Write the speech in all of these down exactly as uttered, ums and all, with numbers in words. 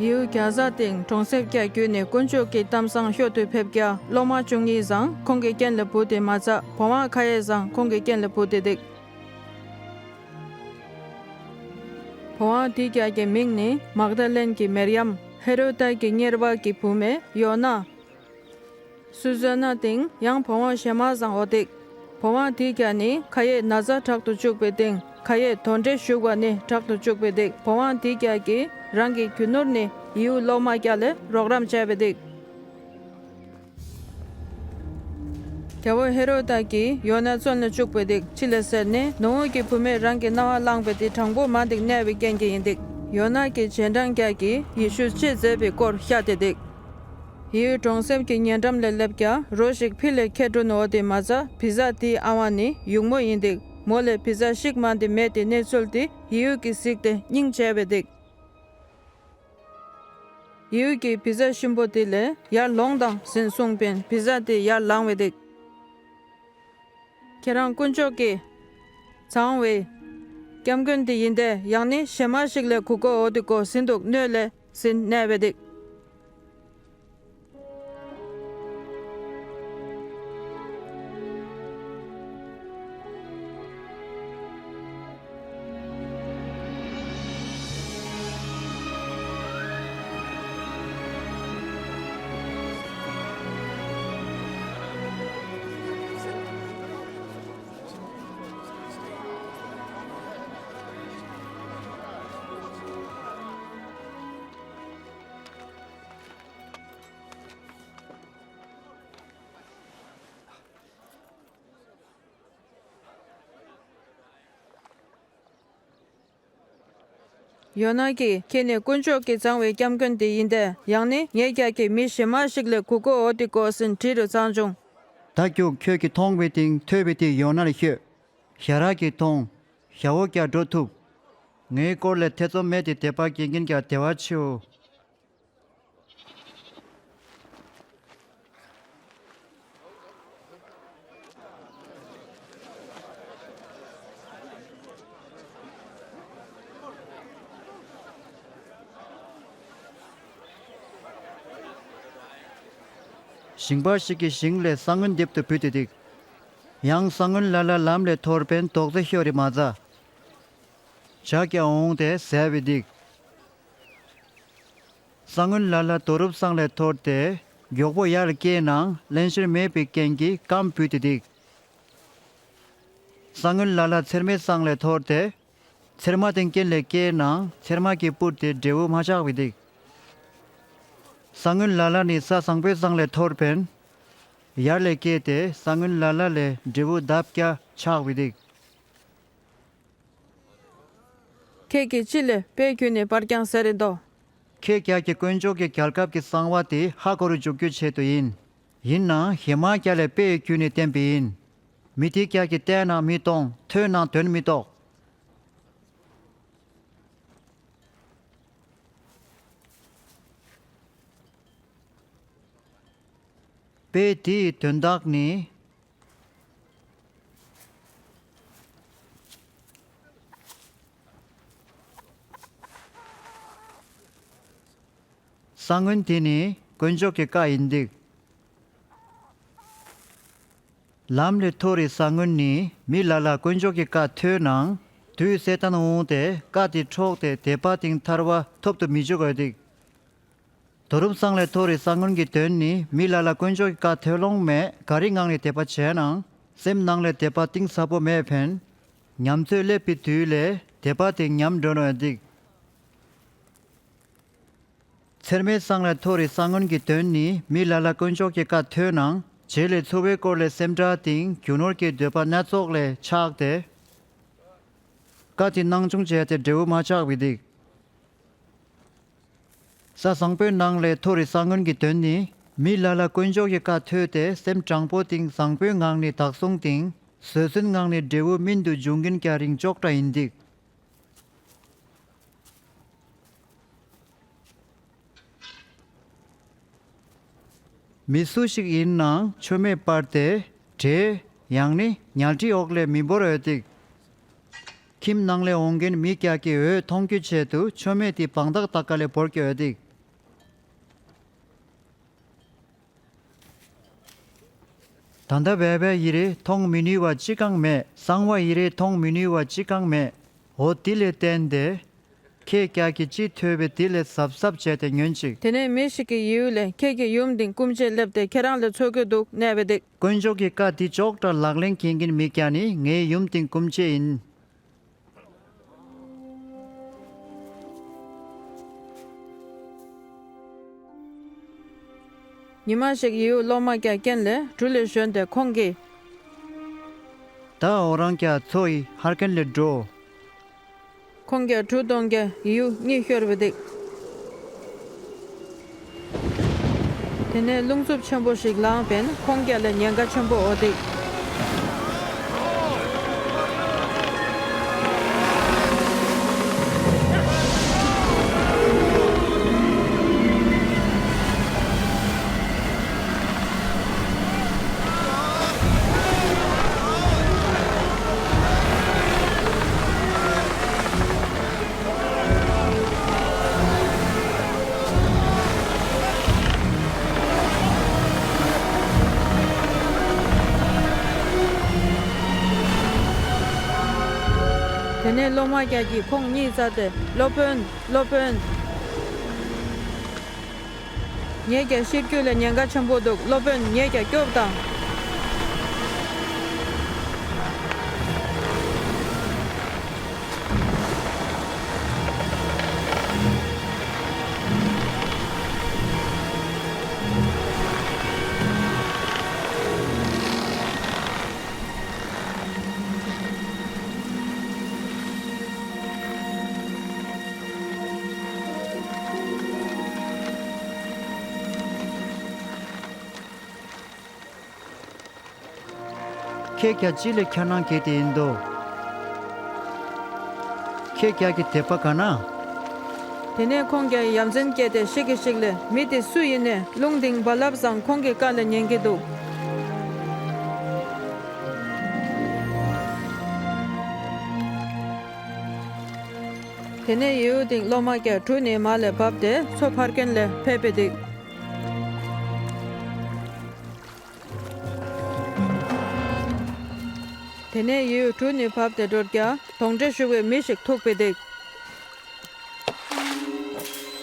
ཡིའུ་རྒྱ་བཟའ་སྟེང་གྲོང་གསེབ་ཀྱ་བརྒྱུད་ནས་དཀོན་མཆོག་གི་གཏམ་བཟང་ཤོད་དུ་ཕེབས་ཀྱ་སློབ་མ་བཅུ་གཉིས་བཟང་ཁོང་གི་རྐྱེན་ལ་བུད་དེ་མ་ཚད་བུ་དབང་ཁ་ཡེ་བཟང་ཁོང་གི་རྐྱེན་ལ་བུད་དེ་འདུག་བུ་དབང་དེ་རྒྱ་གི་མིང་ནི་མག་དཱ་ལན་གྱི་མེར་ཡམ། ཧེ་རོ་ཏ་གི་གཉེར་པ་གི་བུ་མོ་ཡོ་ན། སུ་ཟོ་ན་སྟེང་ཡང་བུ་དབང་གཞན་མ་བཟང་འོ་འདུག་བུ་དབང་དེ་རྒྱ་ནི་ཁ་ཡེ་ན་ཚ་དྲག་ཏུ་བཅུག་པའི་སྟེང་ཁ་ཡེ་དོན་འབྲས་ཞུགས་པ་ནི་དྲག་ཏུ་བཅུག་པའི་འདུག་བུ་དབང་དེ་རྒྱ་གིས་རང་གི་རྒྱུ་ནོར་ནི་ཡིའུ་སློབ་མ་རྒྱ་ལས་རོགས་རམ་བྱས་པའི་འདུག་རྒྱལ་པོ་ཧེ་རོ་ཏ་གིས་ཡོ་ན་བཙོན་ལ་བཅུག་པའི་འདུག་ཅི་ལ་ཟེར་ནས་ནུ་བོ་གི་བུ་མོས་རང་གི་རྣ་བ་བླངས་པའི་དེ་དྲང་པོ་མ་འདུག་གནས་པའི་རྐྱེན་གྱིས་ཡིན་འདུག་ཡོ་ན་གི་རྗེས་འབྲང་རྒྱ་གིས་ཡེ་ཤུས་ཅི་མཛད་པའི་སྐོར་བཤད་དེ་འདུག་ཡིའུ་གྲོང་གསེབ་ཀྱི་ཉེ་འགྲམ་ལ་སླེབས་ཀྱ་རོ་ཞིག་ཕི་ལས་ཁྱེར་འགྲོ་ནོ་དེ་མ་ཚད་བི་ཛ་དེའི་ཨ་ཝ་ནི་ཡུགས་མོ་ཡིན་འདུག་མོ་ལས་བི་ཛ་ཞིག་མ་དེ་མེད་དེ་གནས་ཚུལ་དེ་ཡིའུ་གིས་གཟིགས་ཏེ་སྙིང་རྗེ་བའི་འདུག་ཡིའུ་གིས་བི་ཛ་ཞིམ་པོ་དེ་ལས་ཡར་ལོངས་དང་ཟིན་གསུངས་པས་བི་ཛ་དེ་ཡར་ལངས་བའི་འདུག་ཁྱེད་རང་དཀོན་མཆོག་གིས་ཚང་བའི་སྐྱབས་མགོན་དེ་ཡིན་ཏེ་ཡང་ནི་གཞན་མ་ཞིག་ལས་གུ་གོ་འོ་དེ་གོ་ཟིན་འདུག་སྣོད་ལས་ཟིན་གནས་པའི་འདུག་ཡོ་ན་གིས་ཁྱེད་ནི་དཀོན་མཆོག་གི་ཚང་བའི་སྐྱབས་མགོན་དེ་ཡིན་ཏེ་ཡང་ནི་ངེད་ཀྱ་གི་མི་གཞན་མ་ཞིག་ལས་གུ་གོ་འོ་དེ་གོ་ཟིན་བྲིས་རུ་ཚང་བྱུང་། ད་རྒྱུག་ཁྱོད་ཀྱིས་མཐོང་བའི་སྟེང་ཐོས་པའི་དེ་ཡོ་ན་ལ་ཤོད། ཞ་ར་གིས་མཐོང་། ཞ་བོ་ཀྱ་འགྲོ་ཐུབ། ངའི་སྐོར་ལས་ཐེ་ཚོམ་མེད་དེ་དད་པ་སྐྱེ་མཁན་ཀྱ་བདེ་བ་ཆེའོ། ཞིང་པ་ཞིག་གིས་ཞིང་ལས་ས་བོན་འདེབས་ཏུ་བུད་དེ་འདུག་ཡང་ས་བོན་ལ་ལ་ལམ་ལས་འཐོར་པས་དོག་རྫས་ཤོར་རེ་མ་ཚ། ཇག་ཀྱང་འོང་སྟེ་ཟ་བའི་འདུག་ས་བོན་ལ་ལ་རྡོ་རུབ་སྲང་ལས་འཐོར་ཏེ་མགྱོགས་པོ་ཡར་སྐྱེས་ནའང་རླན་གཤེར་མེད་པའི་རྐྱེན་གྱིས་སྐམ་བུད་དེ་འདུག་ས་བོན་ལ་ལ་ཚེར་མའི་སྲང་ལས་འཐོར་ཏེ་ཚེར་མ་དེ་རྐྱེན་ལས་སྐྱེས་ནའང་ཚེར་མ་གི་སྤུར་ཏེ་འབྲས་བུ་མ་ཆགས་པའི་འདུག་ས་བོན་ལ་ལ་ནི་ས་བཟང་པོའི་སྲང་ལས་འཐོར་པས་ཡར་ལས་སྐྱེས་ཏེ་ས་བོན་ལ་ལ་ལས་འབྲས་བུ་ལྡབ་བརྒྱ་ཆགས་པའི་འདུག་ཁྱེད་ཀྱིས་ཅི་ལས་དཔེ་བརྒྱུད་ནས་པར་རྐྱང་ཟེར་རེད་དོ། ཁྱེད་ཀྱ་གི་དཀོན་མཆོག་གི་རྒྱལ་ཁབ་ཀྱི་གསང་བ་དེ་ཧ་གོ་རུ་འཇུག་རྒྱུའི་ཆེད་དུ་ཡིན། ཡིན་ནའང་གཞན་མ་ཀྱ་ལས་དཔེ་བརྒྱུད་ནས་བསྟན་པ་ཡིན། མི་དེ་ཀྱ་གི་བལྟས་ན་མི་མཐོང་ཐོས་ན་དོན་མི་རྟོགས། དཔེ་དེའི་དོན་དག་ནི། ས་བོན་དེ་ནི་དཀོན་མཆོག་གི་བཀའ་ཡིན་འདུག་ལམ་ལས་འཐོར་རི་ས་བོན་ནི་མི་ལ་ལ་དཀོན་མཆོག་གི་བཀའ་ཐོས་ནའང་དུས་སེ་ཏན་འོང་སྟེ་བཀའ་དེ་འཕྲོག་སྟེ་དད་པ་དེང་ཐར་བ་ཐོབ་ཏུ་མི་འཇུག་འོས་འདུག་རྡོ་རུབ་སྲང་ལས་འཐོར་རི་ས་བོན་གྱི་དོན་ནི་མི་ལ་ལ་དཀོན་མཆོག་གི་བཀའ་ཐོས་ལོང་མེད་ག་རི་ངང་ནས་དད་པ་བྱས་ནའང་སེམས་ནང་ལས་དད་པ་གཏིང་ཟབ་པོ་མེད་ཕན། ཉམས་ཚོད་སླེབས་པའི་དུས་ལས་དད་པ་དེ་ཉམས་འགྲོ་ནོ་འདུག་ཚེར་མའི་སྲང་ལས་འཐོར་རི་ས་བོན་གྱི་དོན་ནི་མི་ལ་ལ་དཀོན་མཆོག་གི་བཀའ་ཐོས་ནའང་རྗེས་ལས་འཚོ་བའི་སྐོར་ལས་སེམས་ཁྲལ་དེང་རྒྱུ་ནོར་གྱི་འདོད་པ་སྣ་ཚོགས་ལས་ཆགས་ཏེ། བཀའ་དེ་སྣང་ཆུང་བྱས་ཏེ་འབྲས་བུ་མ་ཆགས་པའི་འདུག་ས་བཟང་པོའི་ནང་ལས་འཐོར་རི་ས་བོན་གྱི་དོན་ནི་མི་ལ་ལ་དཀོན་མཆོག་གི་བཀའ་ཐོས་ཏེ་སེམས་དྲང་པོ་དེང་བཟང་པོའི་ངང་ནས་བདག་བཟུང་དེང་བཟོད་བསྲན་ངང་ནས་འབྲས་བུ་སྨིན་དུ་འཇུག་མཁན་སྐྱ་རིང་ཅོག་འདྲ་ཡིན་འདུག་མི་སུ་ཞིག་ཡིན་ནའང་མཆོད་མེ་སྤར་ཏེ་བྲེ་ཡང་ནི་ཉལ་ཁྲིའི་འོག་ལས་མི་བོར་འོས་འདུག་ཁྱིམ་ནང་ལས་འོང་མཁན་མི་སྐྱ་ཀྱི་འོད་མཐོང་རྒྱུའི་ཆེད་དུ་མཆོད་མེ་དེ་བང་དག་དག་ག་ལས་བོར་གྱི་འོས་འདུག་ད་ལྟ་བས་བས་ཡི་རེ་མཐོང་མི་ནུས་པ་ཅི་གང་མེད། གསང་བ་ཡི་རེ་མཐོང་མི་ནུས་པ་ཅི་གང་མེད། འོ་དེ་ལས་བརྟེན་ཏེ། ཁྱེད་ཀྱག་གིས་ཅི་ཐོས་པའི་དེ་ལས་གཟབ་གཟབ་བྱས་ཏེ་ཉོན་ཅིག། དེ་ནས་མི་ཞིག་གིས་ཡིའུ་ལ་ཁྱེད་ཀྱི་ཡུམ་དེ་སྐུ་མཆེད་སླེབས་ཏེ་ཁྱེད་རང་ལ་འཚོལ་གྱི་འདུག་སྨྲས་པ་དེ། དཀོན་མཆོག་གི་བཀའ་འདི་ཅོག་འདྲ་ལག་ལེན་འཁྱེར་མཁན་མི་ཀྱག་ནི་ངའི་ཡུམ་དེ་སྐུ་མཆེད་ཡིན། ཉི་མ་ཞིག་ཡིའུ་སློབ་མ་ཀྱག་རྐྱེན་ལས་གྲུ་ལས་ཞོན་ཏེ་ཁོང་གིས། ད་འོ་རང་ཀྱག་འཚོ་ཡི་ཧར་ཀན་ལས་འགྲོ། ཁོང་ཀྱག་གྲུ་གཏོང་ཀྱག་ཡིའུ་གཉིད་ཤོར་བ་དེ། དེ་ནས་རླུང་འཚུབ་ཆེན་པོ་ཞིག་ལངས་པས་ཁོང་ཀྱག་ལ་ཉེན་ཁ་ཆེན་པོ་འོ་དེ། དེ་ནས་སློབ་མ་ཀྱག་གིས་ཁོང་གཉིད་བཙལ་ཏེ། སློབ་དཔོན། སློབ་དཔོན། ངེད་ཀྱག་ཤི་རྒྱུ་ལས་ཉེན་ཁ་ཆེན་པོ་འདུག། སློབ་དཔོན། ངེད་ཀྱག་སྐྱོབ་དང་། ཁྱེད་ཀྱག་ཅི་ལས་འཁྱར་སྣང་སྐྱེས་ཏེ་ཡིན་དོ། ཁྱེད་ཀྱག་གི་དད་པ་ག་ན། དེ་ནས་ཁོང་ཀྱག་ཡ་མཚན་སྐྱེས་ཏེ་ཤི་གི་ཤིག་ལས་མི་དེ་སུ་ཡིན་ནས་རླུང་དེ་རྦ་རླབས་བཟང་ཁོང་གི་བཀའ་ལ་ཉན་གི་འདུག། དེ་ནས་ཡིའུ་དེ་སློབ་མ་ཀྱག་གྲུ་ནས་མར་ལས་བབས་ཏེ་མཚོ་ཕར་ཀན་ལས་ཕེབས་པ་དེ། དེ་ནས་ཡིའུ་གྲུ་ནས་བབས་ཏེ་འགྲོ་ཀྱག་དོང་འགྲེལ་ཞུ་བའི་མི་ཞིག་ཐུག་པ་དེ།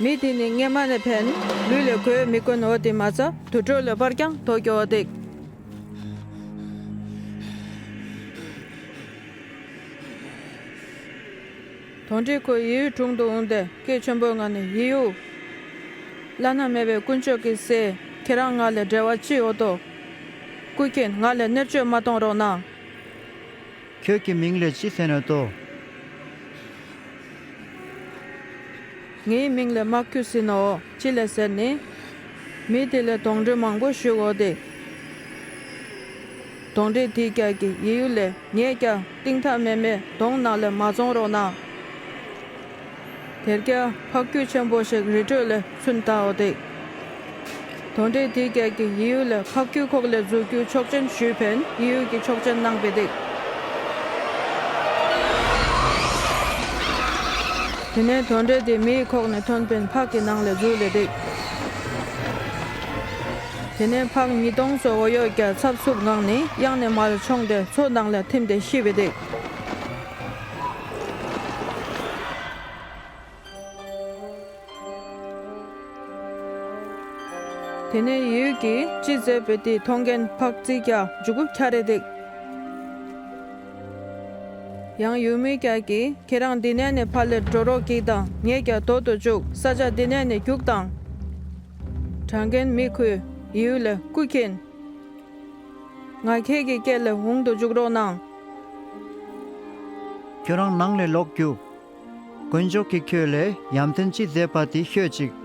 མི་དེ་ནི་སྔས་མ་ནས་ཕན་ལུས་ལས་གོས་མི་གོན་འོ་དེ་མ་ཚད་དུད་འགྲོ་ལས་པར་ཀྱང་དོ་ཀྱོ་འོ་དེ། དོང་འགྲེལ་ཁོ་ཡིའུའི་དྲུང་དུ་འོངས་ཏེ་སྐད་ཆེན་པོའི་ངང་ནས། ཡིའུ། བླ་ན་མེད་པའི་དཀོན་མཆོག་གི་སྲས། ཁྱེད་རང་ང་ལས་འབྲེལ་བ་ཅི་ཡོད་དོ། སྐུ་མཁྱེན། ང་ལས་གནོད་བཅོས་མ་གཏོང་རོགས་གནང་། ཁྱོད་ཀྱི་མིང་ལས་ཅི་ཟེར་ནོ་ཏོ། ངའི་མིང་ལས་མག་ཁྱུ་ཟེར་ནོ། ཅི་ལས་ཟེར་ནི། མི་དེ་ལས་དོང་འགྲེལ་མང་པོ་ཞུ་འོ་དེ། དོང་འགྲེལ་དེ་ཀྱག་གིས་ཡིའུ་ལས། ངས་ཀྱག་གཏིང་མཐའ་མེད་མེད་དོང་ནང་ལས་མ་བཙོང་རོགས་གནང་། དེར་ཀྱག་ཕག་ཁྱུ་ཆེན་པོ་ཞིག་རི་ཁྲོད་ལས་ཚུར་ལྟ་འོ་དེ། དོང་འགྲེལ་དེ་ཀྱག་གིས་ཡིའུ་ལས་ཕག་ཁྱུ་ཁོག་ལས་འཛུལ་རྒྱུའི་ཆོག་མཆན་ཞུས་པས་ཡིའུ་གིས་ཆོག་མཆན་གནང་པ་དེ། དེ་ནས་དོང་འགྲེལ་དེ་མིའི་ཁོག་ནས་ཐོན་པས་ཕག་གི་ནང་ལས་འཛུལ་ལེ་དེ། དེ་ནས་ཕག་ཉིས་སྟོང་ཙམ་འོ་ཡོད་ཀྱག་འཚབ་འཚུབ་ངང་ནས་གཡང་ནས་མར་མཆོངས་ཏེ་མཚོ་ནང་ལ་ཐིམ་སྟེ་ཤི་བ་དེ། དེ་ནས་ཡིའུ་གིས་ཅི་མཛད་པའི་དེ་མཐོང་མཁན་ཕག་རྫི་ཀྱག་མཇུག་གུ་འཁྱར་རེ་དེ། ཡང་ཡུལ་མི་ཀྱག་གིས་ཁྱེད་རང་འདི་ནས་ནས་ཕར་ལས་འགྲོ་རོགས་གྱིས་དང་ངས་ཀྱག་དོ་དོ་བཅུག་ས་ཆ་འདི་ནས་ནས་རྒྱུག་དང་། དྲང་མཁན་མི་ཁོས་ཡིའུ་ལ་སྐུ་མཁྱེན། ང་ཁྱེད་ཀྱི་སྐད་ལ་འོང་དུ་འཇུག་རོགས་གནང་། ཁྱོད་རང་ནང་ལས་ལོག་རྒྱུགས། དཀོན་མཆོག་གིས་ཁྱོད་ལས་ཡ་མཚན་ཅི་མཛད་པ་དེ་ཤོད་ཅིག།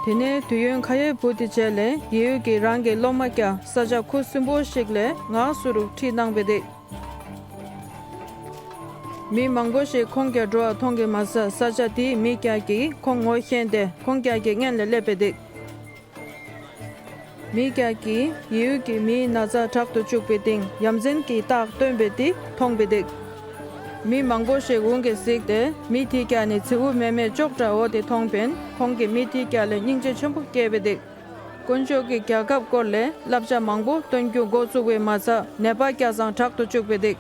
དེ་ནས་དུས་ཡུན་ཁ་ཡའི་བུ་དེ་བྱས་ལས་ཡིའུ་གིས་རང་གི་སློབ་མ་ཀྱག་ས་ཆ་ཁུ་སིམ་པོ་ཞིག་ལས་ངག་སུ་རུ་ཁྲིད་གནང་བས་དེ། མི་མང་པོ་ཞིག་ཁོང་ཀྱག་འགྲོ་བ་མཐོང་གི་མ་ཟད་ས་ཆ་དེའི་མི་ཀྱག་གིས་ཁོང་ངོ་ཤེས་ཏེ་ཁོང་ཀྱག་གི་སྔན་ལ་སླེབས་པས་དེ། མི་ཀྱག་གིས་ཡིའུ་གིས་མིའི་ན་ཚ་དྲག་ཏུ་བཅུག་པའི་སྟེང་ཡ་མཚན་གྱི་རྟགས་སྟོན་པའི་དེ་མཐོང་བས་དེ། མི་མང་པོ་ཞིག་འོང་གི་གཟིགས་ཏེ་མི་དེའི་རྒྱབ་ནས་ཚིའུ་མེ་མེ་ཅོག་འདྲ་བོ་དེ་མཐོང་པས་ཁོང་གིས་མི་དེའི་རྒྱབ་ལ་སྙིང་རྗེ་ཆེན་པོ་སྐྱེས་པ་འདུག་དཀོན་མཆོག་གི་རྒྱལ་ཁབ་སྐོར་ལས་བསླབ་བྱ་མང་པོ་སྟོན་རྒྱུ་འགོ་བཙུགས་པས་མ་ཚད་ནད་པ་སྐྱ་བཟང་དྲག་ཏུ་བཅུག་པ་འདུག་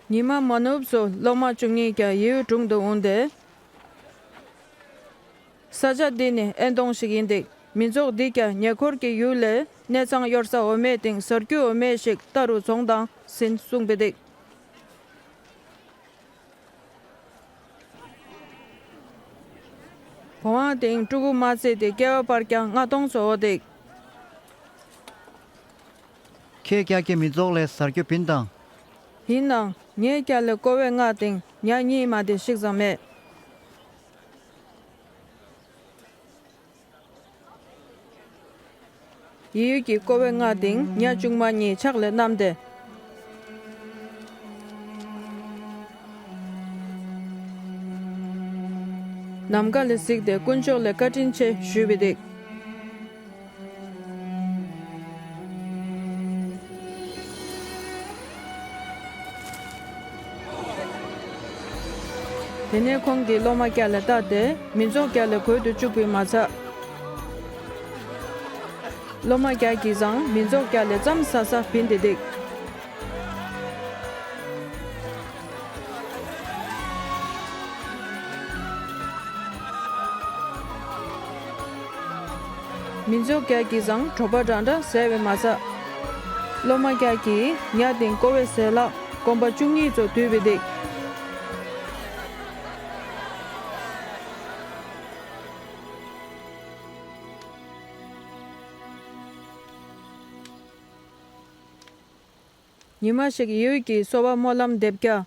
ཉི་མ་མ་ནུབ་སུ་སློབ་མ་བཅུ་གཉིས་ཀྱང་ཡེའུ་དྲུང་དུ་འོངས་ཏེ། ས་ཆ་འདི་ནི་ཨེ་དོང་ཞིག་ཡིན་འདུག་མི་ཚོགས་འདི་ཀྱང་ཉེ་འཁོར་གྱི་ཡུལ་ལས་གནས་ཚང་གཡོར་ས་འོ་མའི་སྟེང་ཟ་རྒྱུ་འོ་མའི་ཞིག་ལྟ་རུ་བྱོང་དང་ཟིན་གསུངས་པ་འདུག་བོང་བ་དེང་ཕྲུ་གུ་མ་བཙས་ཏེ་སྐྱེ་བ་སྤར་ཀྱང་ལྔ་སྟོང་བཟོ་བ་འདུག་ཁྱེད་ཀྱག་གི་མི་ཚོགས་ལས་ཟ་རྒྱུ་བིན་དང་། ཡིན་ནའང་ངའི་རྒྱབ་ལ་ཀོ་བའི་ལྔ་དེང་ཉ་གཉིས་མ་དེ་ཞིག་ཙམ་མེད། ཡེའུ་གིས་ཀོ་བའི་ལྔ་དེང་ཉ་ཆུང་མ་གཉིས་ཕྱག་ལ་བསྣམས་ཏེ། ནམ་མཁའ་ལ་གཟིགས་ཏེ་དཀོན་མཆོག་ལ་བཀའ་དྲིན་ཆེ་ཞུས་པ་འདུག་དེ་ནས་ཁོང་གིས་སློབ་མ་རྒྱབ་ལ་བལྟས་ཏེ་མི་ཚོགས་རྒྱབ་ལ་འགོད་དུ་བཅུག་པས་མ་ཚད། སློབ་མ་རྒྱབ་ཀྱིས་ཀྱང་མི་ཚོགས་རྒྱབ་ལ་ཙམ་ཟ་ས་བིན་ཏེ་འདུག་མི་ཚོགས་རྒྱབ་ཀྱིས་ཀྱང་གྲོད་པ་འདྲ་འདྲ་ཟས་པས་མ་ཚད། སློབ་མ་རྒྱབ་ཀྱིས་ཉ་དེང་ཀོ་བའི་ཟས་ལྷག་གོམ་པ་བཅུ་གཉིས་ཙམ་བསྡུས་པ་འདུག་ཉི་མ་ཞིག་ཡེའུ་གིས་སོ་པ་སྨོན་ལམ་འདེབས་རྒྱུ།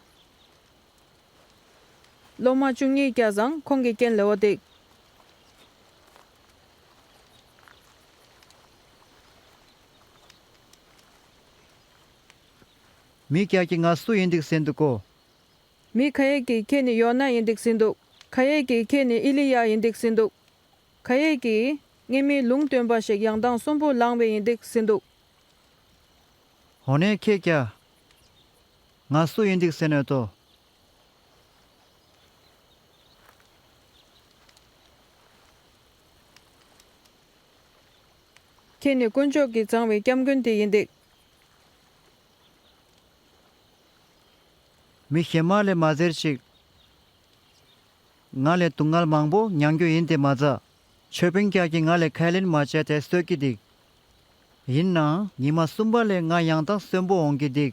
སློབ་མ་བཅུ་གཉིས་ཀྱང་ཁོང་གི་རྐྱེན་ལ་འོ་འདུག་མི་རྒྱབ་ཀྱིས་ང་སུ་ཡིན་འདུག་ཟེར་འདུག་གོ། མི་ཁ་ཡེ་གིས་ཁྱེད་ནི་ཡོ་ན་ཡིན་འདུག་ཟེར་འདུག་ཁ་ཡེ་གིས་ཁྱེད་ནི་ཨི་ལི་ཡ་ཡིན་འདུག་ཟེར་འདུག་ཁ་ཡེ་གིས་སྔོན་མའི་ལུང་སྟོན་པ་ཞིག་ཡང་དང་གསོན་པོ་ལངས་པའི་ཡིན་འདུག་ཟེར་འདུག་འོ་ནས་ཁྱེད་ཀྱང་ང་སུ་ཡིན་འདུག་ཟེར་ནས་དོ། ཁྱེད་ནི་དཀོན་མཆོག་གིས་བྱང་བའི་སྐྱབས་མགོན་དེ་ཡིན་འདུག་མི་གཞན་མ་ལས་མ་ཟེར་ཅིག་ང་ལས་སྡུག་བསྔལ་མང་པོ་མྱང་རྒྱུ་ཡིན་ཏེ་མ་ཚད། ཆོས་དཔོན་རྒྱབ་ཀྱིས་ང་ལས་ཁས་ལེན་མ་བྱས་ཏེ་གསོད་ཀྱི་འདུག་ཡིན་ནའང་ཉི་མ་གསུམ་པ་ལས་ང་ཡང་དག་གསོན་པོ་འོང་གི་འདུག